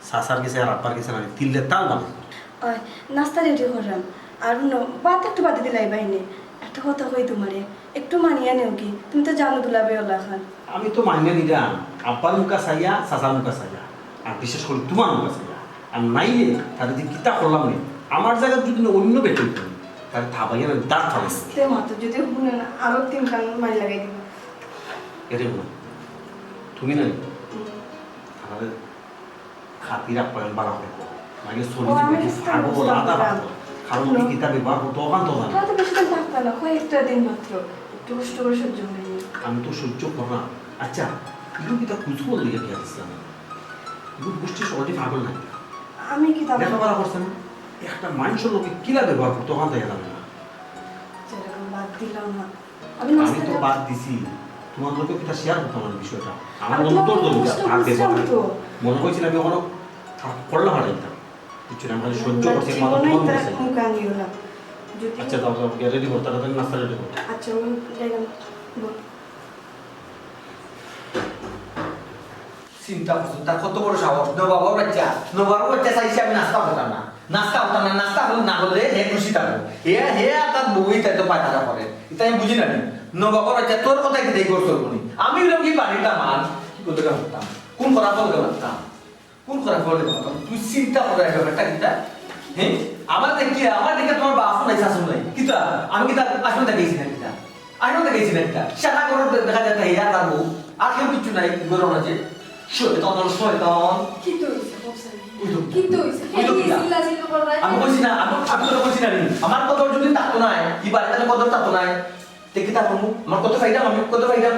চাচার গেছে আর আব্বার গেছে না, তিল্লে তাল বানাই। ওই, নাস্তা রেডি করলাম। আর হুনো, ভাত একটু বাদে দিলাই বাইনে। একটা কথা কই তোমারে, একটু মানিয়া নেও কি? তুমি তো জানো দুলাভাই ওলা খান। আমি তো মানিয়া নিলাম, আব্বার মুখা চাইয়া, চাচার মুখা চাইয়া, আর বিশেষ করে তোমার মুখা চাইয়া। আর নাইলে তাহলে যে কিতা করলাম নি, আমার জায়গায় যদি না অন্য বেটি হইতো, তাহলে থাবাইয়া না দাঁত ফালাই দিতাম। আস্তে মাতো, যদি হুনে না, আরো তিন কান মারি লাগাই দিবা। এরে হুনো, তুমি না নি, হুম। তাহলে খাতির আপ্যায়ন বাড়া হইব। নাইলে ও, আমি চলি বুঝতে আরো পারছি বলা না। আদা পারতো। কারণ হুনো। কিতা ব্যবহার করতো, ওখান তো জানো। তারা তো বেশি দিন থাকতো না, কয়েকটা দিন মাত্র। একটু কষ্ট করে সহ্য করে নিও। আমি তো সহ্য করলাম। আচ্ছা, তুমি কিতা খুঁজ করলে কি আর ইসলাম? তুমি গোষ্ঠী সহজে পাগল নাকি? আমি কিতা লেখাপড়া করছে না? একটা মানুষের লোকে কিলা ব্যবহার করতো, ওখান থেকে জানো না। যেরকম বাদ দিলাম না। আমি আমি নাস্তা তো খাই। বাদ দিছি, তোমার লোকে কিতা শেয়ার করতাম না বিষয়টা। আমার আমি মনে তোমার তো কষ্ট আর বুঝলাম ব্যবহার তো। মনে হয়েছিল আমি ওখানে করলে হারাইতাম। কিছু না, আমি খালি সহ্য আমার করছি, একমাত্র জীবনে তোমার তার মনে চাই। মুখ আনিও না। যদি আচ্ছা, দাও, দাও, গিয়া রেডি করো, তাড়াতাড়ি নাস্তা রেডি করো। আচ্ছা, ওই জায়গা বল। চিন্তা করছো, তার কত বড় সাহস? নবাবর বাচ্চা, নবাবর বাচ্চা চাইছে আমি নাস্তা করতাম না, নাস্তা করতাম না, নাস্তা হল না হলে হে খুশি থাকবো। হে, হে আর তার বউই তাই তো পায়তারা করে, এটা আমি বুঝি না নি। নবাবর বাচ্চা, তোর কথা কি দেই করছো নি? আমি হইলাম কি বাড়ির দামান, কি করতে পারতাম? কোন করা ফল করতাম? কোন করা ফল করতাম? তুই চিন্তা করে এই ব্যাপারটা কিতা? হ্যাঁ? আমার দেখি, আমার দেখে তোমার বাপও নাই, শাশু নাই। কিতা? আমি কিতা আসলে তা গেছি না কিতা? আসলে তা গেছি না কিতা? সারা ঘর দেখা যায় তাই আর তার বউ। আর কেউ কিচ্ছু নাই, ঘর মাঝে। শয়তান, শয়তান। কিন্তু হইছে, বলছে। ওই তো। কিন্তু হইছে। ওই তো এই কিতা? চিল্লা চিল্লা করো না। আমি বলছি না, আমি, আমি তো বলছি না রে। আমার কদর যদি থাকতো না, এই বাড়িতে কদর থাকতো না। তে কিতা করমু? আমার কত ফাইদা, আমি কত ফাইদা?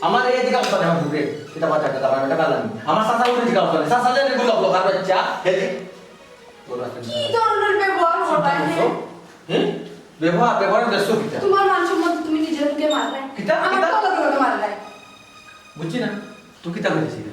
আমার এই দিকে অবস্থা নেই, আমার ঘুরে। কিতা বাজার কথা, আমার বেটা বালা নি। আমার চাচা উঠে দিকে অবস্থা নেই। চাচা যে রেগুলো অবস্থা, আর বাচ্চা, এই যে। কি ধরনের ব্যবহার করবা, হ্যাঁ? হ্যাঁ? ব্যবহার, ব্যবহার ব্যস্ত কিতা? তোমার মান সম্মান তুমি নিজের মুখে মারলে। কিতা? আমার কিতা? কত কিভাবে মারলে? বুঝছি না। তুই কিতা করেছিস রে?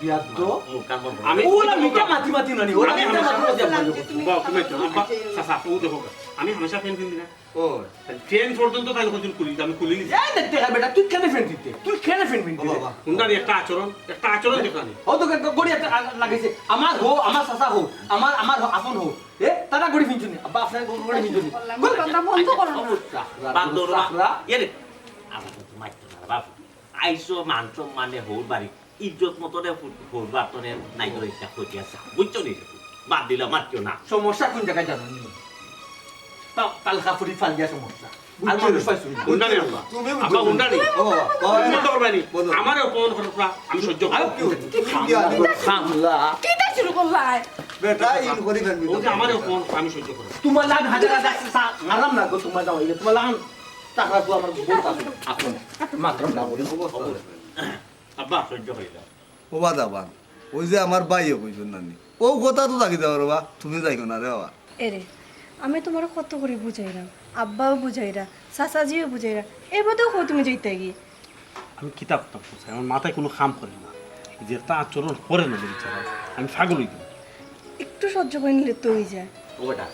বিয়ার তো মুখ কান বন্ধ আমি করো। ওলা মিঠা মাতি মাতি নানি, ওলা আমি মিঠা হামেশা মাতি মাতি বলছিলাম আপনার যে তুমি বাবা, তুমি একটু, আব্বা, চাচা, ও দেখো, আমি হামেশা ফ্যান ফ্যান দিই না। ও। ফ্যান পর্যন্ত তাই কখন খুলি, আমি খুলি নিছি। এই দেখ, দেখা বেটা, তুই কেন ফ্যান দিতে? তুই কেন ফ্যান ফ্যান ও দিতে? বাবা। হুন্ডার একটা আচরণ, একটা আচরণ দেখলাম। ও তো গ-, গড়ি একটা আ-, লাগাইছে। আমার হো, আমার চাচা হো, আমার, আমার হো, আপন হো। এ, তারা গড়ি ফিনছুনি। আব্বা, আপনার গড়ি ফিনছুনি। কথা বন্ধ করো না। চাকরা, বাদ দেও না। চাকরা। এ রে, আমার তো মারতো না, বাপ। আইসো মান সম্মানে হউর বাড়ি, ইজ্জত মতো রে ফুট-, হউর বাড়ি তো রে নাই তো একটা ক্ষতি আছে। বুঝছো নি? বাদ দিলাম, আর কেউ না। সমস্যা কোন জায়গায় জানো নি? তা-, তালকা ফুরি ফালিয়া সমস্যা। আর বুঝছি। মানুষ পাইছো না। কোনটা রে আব্বা? তুমি আব্বা, বুঝছো। কোনটা রে? ও বাবা, বাবা, তুমি বলতে পারবে নি? বলো। আমারে অপমান করার পর আমি সহ্য করব। আরো কি হচ্ছে? তুমি কি আলি? খামলা। কিতা শুরু করলাই? বেটা, ইন করি ফেলবি ও তো। যে আমারে অপমান করে আমি সহ্য করব। তোমার লান হাজার হাজার সা-, মারাম না গো, তোমার দাও, এই যে তোমার লান টাকা তো আমার বউ আছে। আপন মাত্র না বলি। অবস্থা। আব্বা, সহ্য হয়ে যাও। ও বাবা, বাবা, ওই যে আমার ভাইও কইছুন নানি, ও কথা তো থাকি যাও রে বা, তুমি যাইও না রে বাবা। এরে, আমি তোমার কত করি বুঝাইরাম, আব্বাও বুঝাইরা, চাচাজিও বুঝাইরা, এর বাদেও কও তুমি যাইতায় গি। আমি কিতা করতাম কইছি, আমার মাথায় কোনো কাম করে না, যে তা আচরণ করে না বেচারা, আমি পাগল হই গেলাম। একটু সহ্য করে নিলে তো হয়ে যায়। ও বেটা,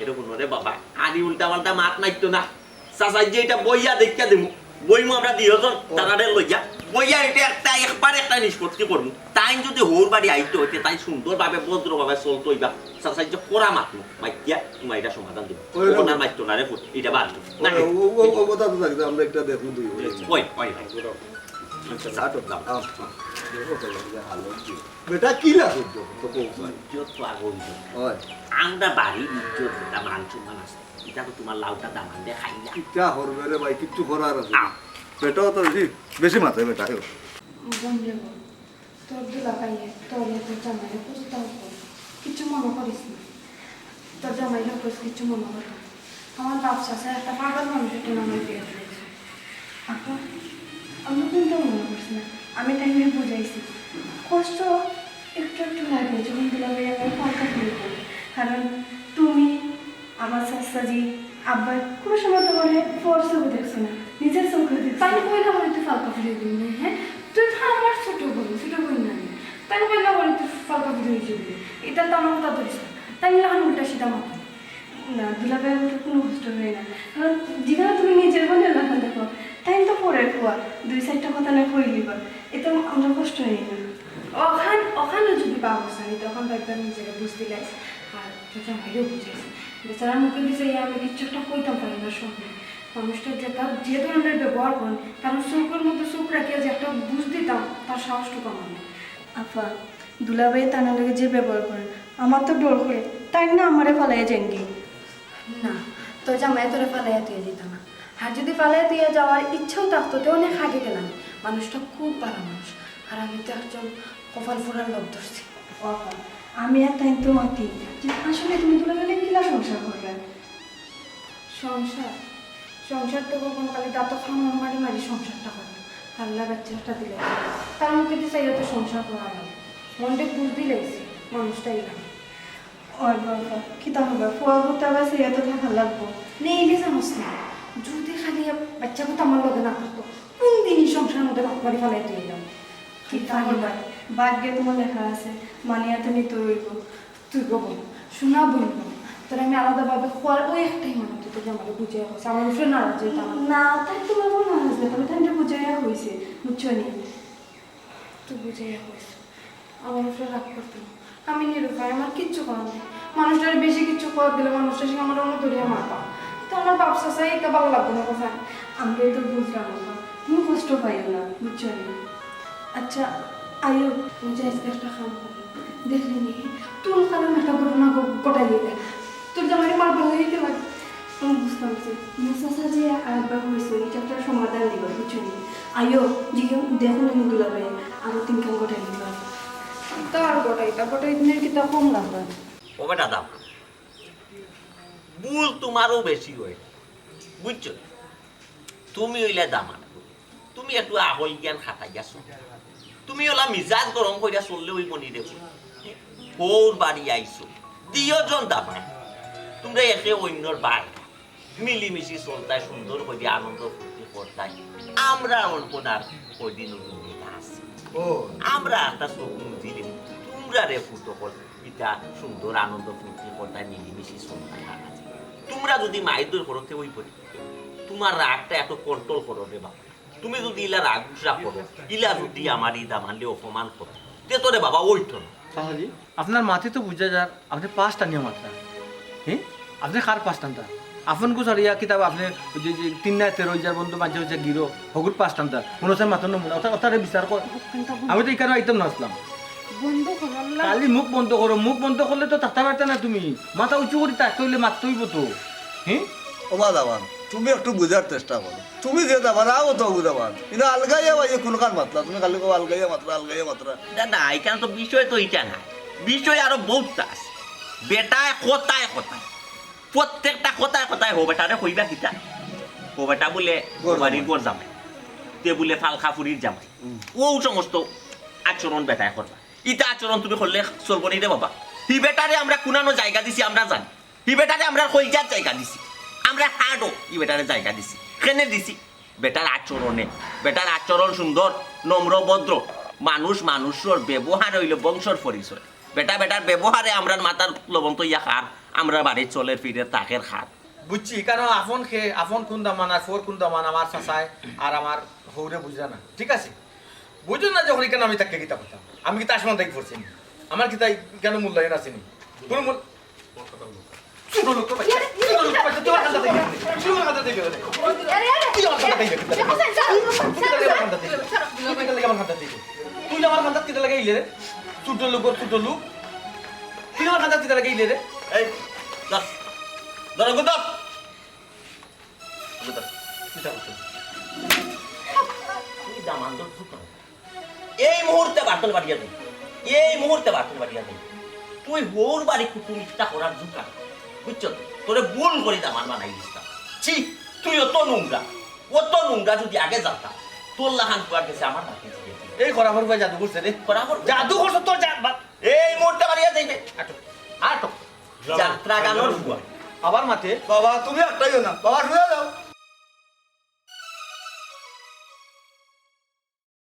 এরকম রে বাবা, আনি উল্টা পাল্টা মাত নাইতো না। চাচাই যে এটা বইয়া দেখিয়া দিমু, বইমু আমরা দুইজন, ও। তারারে লইয়া, বইয়া এটা একটা একবার একটা নিষ্পত্তি করমু। তাই যদি হউর বাড়ি আইতো হইতে, তাই সুন্দরভাবে ভদ্রভাবে চলতো হইবা। চাচাই যে করা মাতমু, মাতিয়া তোমার এটা সমাধান দিব। ওই ও ওনার মাততো না রে ফুট, এটা বাদ দিও। ওই, ও, ও, ও, ও কথা তো থাকবে, আমরা একটা দেখমু দুই ওই। ওই, ওই, ওই। আচ্ছা, যাও তো, যাও। আচ্ছা, দেখো তো, এই যে হালত কি। বেটা কি লাগে তো, তো বউ ভাই? ইজ্জত তো আগে হইল। ওই। আমরা বাড়ির ইজ্জত, এটা মান সম্মান আছে। এটা তো তোমার লাউটা দামান দিয়ে খাই না। কিতা করবে রে ভাই, কিচ্ছু করার আছে না। আহ। বেটাও তো বেশি, বেশি মাথায় বেটা, এও। বন্ধু, তোর দুলাভাইয়ে তোর লগে জামাইরে প্রস্তাব করে। কিচ্ছু মনে করিস না। তোর জামাইরে কইস কিচ্ছু মনে করিস না। আমার বাপ চাচা একটা পাগল মানুষের জন্য আমার বিয়ে দিয়েছে। আপা, আমি কিন্তু মনে করছি না। আমি তাইরে বুঝাইছি। কষ্ট একটু একটু লাগে যখন দুলাভাই আমার পাল্টা ফিরে পড়ে। কারণ তুমি আমার চাচাজি, আব্বায় কোনো সময় তোমারে ফোর্স করে দেখছে না, নিজের চোখে দেখছে। তাই কইলে বলে তুই ফালকা ফিরে দিবি না, হ্যাঁ? তুই তো আমার ছোট বোন, ছোট বোন না আমি। তাই কইলে বলে তুই ফালকা ফিরে হয়ে যাবি। এটা তো আমার কথা ধরিস না। তাই না, আমি উল্টা সিধা মাথা। না, দুলাভাই, আমার তো কোনো কষ্ট হয় না। কারণ যেখানে তুমি নিজের বোনের লাখান দেখো, তাই তো পরে ফুয়া, দুই চারটা কথা না কইলিবা। এতে আমরা কষ্ট হয় না। ওখান, ওখানে যদি বাবু সানি, তখন তো একদম নিজের বুঝ দিলাইস। আর তো জামাইও বুঝাইছে। বেচারার মুখে দিছে, "ইয়া, আমি কিচ্ছু একটা কইতাম পারি না, সঙ্গে।" মানুষটা যে তার যে ধরনের ব্যবহার করেন, কারণ চোখের মধ্যে চোখ রাখিয়া যে একটা বুঝ দিতাম, তার সাহসটুকু আমার নেই। আপা, দুলাভাই তানার লগে যে ব্যবহার করেন, আমার তো ডর করে। তাই না আমারে ফালাইয়া যাইন কি? না, তোর জামাই তোরে ফালাইয়া তুই যেত না। আর যদি ফালাইয়া তুই যাওয়ার ইচ্ছাও থাকতো, তে অনেক আগে গেলাম। মানুষটা খুব ভালো মানুষ। আর আমি তো একজন কপাল ফোড়ার লোক ধরছি। ও আপা, আমি আর তাই তো মাতি যে আসলে তুমি দুলাভাই লগে কিলা সংসার করবে? সংসার? সংসার তো কখন খালি দাঁত খামড় মারি মারি সংসারটা করে। আল্লাহ বাচ্চা একটা দিলে। তার মুখে তো চাইয়া তো সংসার করা লাগে। মনটা বুঝ দিলাইছি, মানুষটাই লাগে। ওই বাবা, কিতা হবে? ফুয়া ফুতা বা চাইয়া তো থাকা লাগবো। নেই, এলে জানোস না। যদি খালি বাচ্চা কথা আমার লগে না থাকতো, কোন দিনই সংসারের মধ্যে বাপ মারি ফালাই তুই এলাম। কিতা করবা? ভাগ্যে তোমার লেখা আছে, মানিয়া তো নিতে হইব। তুই গো বোন, শোনা বোন, তোর আমি আলাদাভাবে খোয়ার ওই একটাই মানে তুই তোর আমাকে বুঝিয়ে হয়েছে, আমার উপরে নারাজ হইতাম না। না, তাই তোমার বোন নারাজ না, তবে তাই বুঝাইয়া হয়েছে, বুঝছো নি? তুই বুঝাইয়া হয়েছে, আমার উপরে রাগ করতে না। আমি নিরুপায়, আমার কিচ্ছু করার নেই। মানুষটার বেশি কিছু করার দিলে মানুষটা সে আমার অন্য দরিয়া মারবা। তো আমার বাপ চাচাই এটা ভালো লাগবে না, কথা। আমরা তো বুঝলাম, আপা। তুমি কষ্ট পাইও না, বুঝছো নি? আচ্ছা, আইও, তুমি যে আজকে একটা কাম করো। দেখলি নি, তুই কারণ একটা ঘটনা ঘ-, ঘটাই দিলে। তোর জামাইরে মারবার লাগি গেলা। আমি বুঝতাম যে, মুসা সাজি আর একবার হয়েছে, এটা একটা সমাধান দিবা, বুঝছো নি? আইও, যে কেউ দেখো না নি দুলাভাই, আরো তিন কাম ঘটাই দিবা। তার ঘটাই, তার ঘটাই দিনের কিতা কম লাগবে। ও বেটা দাও, ভুল তোমারও বেশি হয়, বুঝছো? তুমি হইলে দামান, তুমি একটু আহল জ্ঞান খাটাইয়া চলো। তুমি ওলা মিজাজ গরম করিয়া চললে ওই মনি দেখো, হউর বাড়ি আইছো, দুইজন দামান, তোমরা একে অন্যর ভাই, মিলিমিশি চলতায়, সুন্দর করি আনন্দ ফুর্তি করতায়। আমরা অল্পনার কয়দিন অন্য আছে। ও, আমরা একটা চোখ মুজিলে তুমরা রে ফুটো কর, ইটা সুন্দর আনন্দ ফুর্তি করতায় মিলিমিশি চলতায়। তুমরা যদি মাইর দৌড় করো, তে ওই করি তুমার রাগটা এত কন্ট্রোল করো রে বাবা। তুমি যদি ইলা রাগ গুসা করো, ইলা যদি আমার ই দামানরে অপমান করো, তে তো রে বাবা ওই তো না। চাচাজি, আপনার মাতে তো বুঝা যার আপনে পাঁচ টানিয়া মাতরা। হ্যাঁ, আপনে কার পাঁচ টানতা? আপন গো সারিয়া কিতাব আপনে ওই যে, যে তিন নাই তেরো ইজার বন্ধু মাঝে মাঝে গিরো হগুর পাঁচ টানতা। মনে হচ্ছে মাতন নমুনা, ওটা, ওটারে বিচার কর। আমি তো এখানে আইতাম না আসলাম। বন্ধ করো আল্লাহ। খালি মুখ বন্ধ করো, মুখ বন্ধ করলে তো থাকতে পারতে না তুমি। মাথা উঁচু করি থাকতে হইলে মাততে হইব তো। হ্যাঁ? ও বা দামান, তুমি একটু বুঝার চেষ্টা করো। তুমি যে দামান, আও তো দামান। কিন্তু আলগাইয়া ভাই কোনখান মাতলা? তুমি খালি কও আলগাইয়া মাতলা, আলগাইয়া মাতলা। না, না, এখানে তো বিষয় তো এটা না। বিষয় আরো বহুত আছে। বেটায় কথায় কথায়, প্রত্যেকটা কথায় কথায় হো বেটারে কইবা কিতা? হো বেটা বুলে গর বাড়ির জামাই। গর জামাই, তে বুলে ফালকা ফুরির জামাই। হুম। ও সমস্ত আচরণ বেটায় করবা। ইতা আচরণ তুমি করলে চলবো নি রে বাবা। হি বেটারে আমরা কুনানো জায়গা দিছি আমরা জানি। হি বেটারে আমরা কইজার জায়গা দিছি। আমরা হাড়ো হি বেটারে জায়গা দিছি। কেনে দিছি? বেটার আচরণে। বেটার আচরণ সুন্দর, নম্র ভদ্র। মানুষ মানুষর ব্যবহার হইল বংশর পরিচয়। বেটা বেটার ব্যবহারে আমরার মাথার লবণ তৈয়া খার, আমরা বাড়ি চলের ফিরে তাকের খার। বুঝছি, কারণ আপন খে, আপন কোন দামান আর ফর কোন দামান আমার চাচায় আর আমার হৌরে বুঝরা না। ঠিক আছে? বুঝো না যখন এখানে আমি তাকে কিতা করতাম? আমি কিতা আসমান থাকি পড়ছি নি? আমার কিতা কেন মূল্যায়ন আছে নি? কোনো মূল-, ছোট লোক তো ভাই, ছোট লোক তো ভাই, তুই আমার কান্দাত আইলি রে। তুই আমার কান্দাত আইলি রে। আরে, আরে। তুই আমার কান্দাত আইলি রে। তুই কিতা লাগি আমার কান্দাত আইলি? তুই কিতা লাগি আমার কান্দাত আইলি রে? তুই আমার কান্দাত কিতা লাগি আইলি রে? ছোট লোক, ছোট লোক। তুই আমার কান্দাত কিতা লাগি আইলি রে? এই, ধর। ধর, ওকে ধর। ওকে ধর। কিতা করতে? তুই দামান ধর, ছোট লোক। এই মুহূর্তে বার্তন বাড়িয়া দে, এই মুহূর্তে বার্তন বাড়িয়া দে। তুই হৌর বাড়ি কুটুমিতা করার জুকা, বুঝছো তো? তোরে ভুল করি দামান বানাই দিস না। ছি, তুই অত নোংরা, অত নোংরা যদি আগে জানতাম, তোর লাখান পুয়া গেছে আমার বাকি। এই খরাফর ভাই জাদু করছে রে। খরাফর? জাদু করছে তোর জা-, বা-, এই মুহূর্তে বাড়িয়া যাইবে। আটক, আটক। যাত্রা গানর পুয়া। আবার মাতে। বাবা, তুমি আটকাইও না। বাবা, শুয়ে যাও।